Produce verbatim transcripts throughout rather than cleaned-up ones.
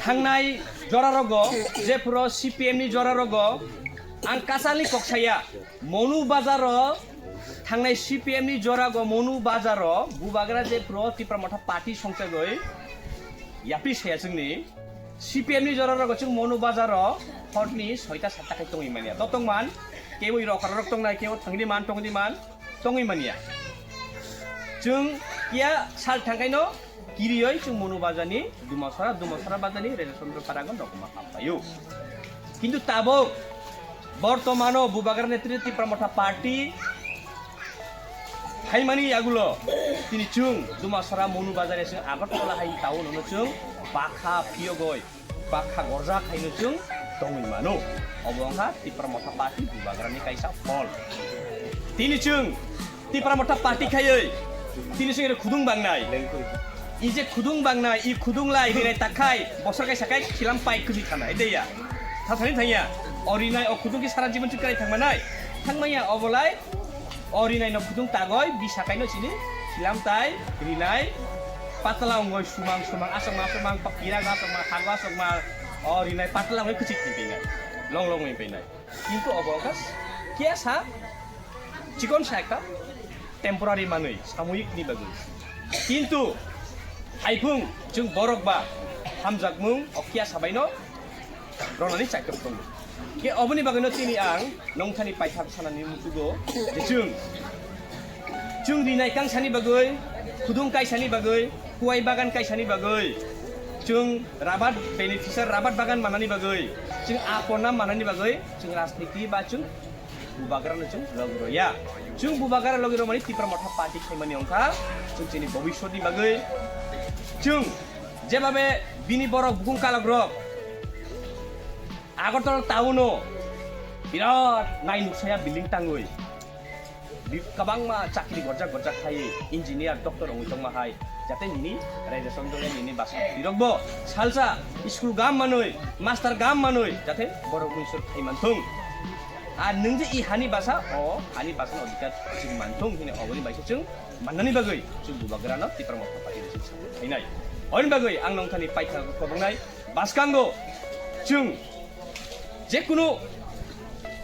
Thangnai jora rogo, jephuru C P M ni jora rogo, ang kasalni kok saya, Monu Bazar o thangnai C P M ni jora go Monu Bazar o Bubagra jephuru Tipra Motha party songchagwi yapri saya chwngni C P M ni jora rogo chwng Monu Bazar o horni soita satta khai tongwi manya. To tongman, kebo rok rok tongnai, kebo thangdi man, tongdi man, tongwi manya. Chwng kiya sal thangkaino kirioi chwng Monu Bazar ni Dumasara, Dumasara Bazar ni Rajachandra Para go nokma hampaio. Kintu tabok bortomano Bubagra Netri Tipra Motha party phaimani yagulo tini chwng Dumasara Monu Bazar ni chwng Agartala hai town no chwng bakha phiyogoi bakha gorjak haino chwng tongwi mano. Obo wngkha Tipra Motha party Bubagrani kaisa phol. Tini chwng Tipra Motha party khaiwi tini chwng ere khudung bangnai. I je khudung bangnai, i khudung lai rinai takhai bosor kaisa kai khilam pai kwchwi thanai, de ya? Thathani thangya. O rinai o khudung khe sara jibon chwng kwrai thangmanai. Thangmanya obolai o rinai no khudung tagoi, bisa kaino chini khilam tai rinai patla ongoi sumang sumang asokma asokma pa-, pirak asokma hago asokma o rinai patla ongoi kwchik ni pinai, long long ni pinai. Kintu obo wngkha kiya sa chikon sa ekta temporary manwi samoyik ni bagwi. Kintu haiphung chwng borok ba hamjakmung o kiya sabaino ronani chaitok tongo. Ke oboni bagwino tini ang nongthani paithak sanani mutugo je chwng, chwng rinai kangsani bagwi, khudung kaisani bagwi, kuwai bagan kaisani bagwi, chwng rabar beneficiary, rabar bagan manani bagwi, chwng apona manani bagwi, chwng rajniti ba chwng Bubagrano chwng logi roya. Chwng Bubagra logi romani Tipra Motha party khaimani wngkha. Chwng chini bobiswtni bagwi chwng jebabe bini borok bukung kalokrok Agartala town o birat nai nuksaya building tangwi bi-, kwbangma chakri gorjak gorjak khai engineer doctor wngwi tongma hai jate nini Rajachandra nini basa birok bo salsa school gam manwi master gam manwi jate borok munsur khai manthung. Ar nwng je i hani basa, o hani basa no odhikar chwng manthung hwnwi oboni baisa chwng mannani bagwi chwng Bubagrano Tipra Motha party ni chwng support khainai. Oboni bagwi ang nongthani paitha kobongnai bwskango chwng jekunu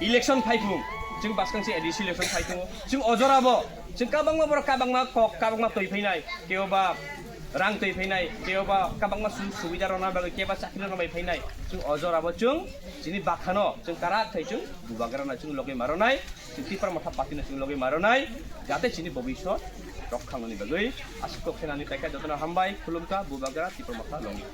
election phaiphung, chwng bwskang se A D C election phaiphung, chwng ojorabo chwng kabangma borok kabangma kok kabangma twi phainai, kebo ba rang twi phainai, kebo ba kabangma sujug subida rwna bagwi, kebo ba chakri rwna bai phainai, chwng ojorabo chwng chini bakhano chwng karak thai chwng Bubagrano chwng logi maronai, chwng Tipra Motha party no chwng logi maronai, jate chini bobiswt rok khangnani bagwi aswk kok khenani paikha jotono hambai khulumkha Bubagra Tipra Motha longwi.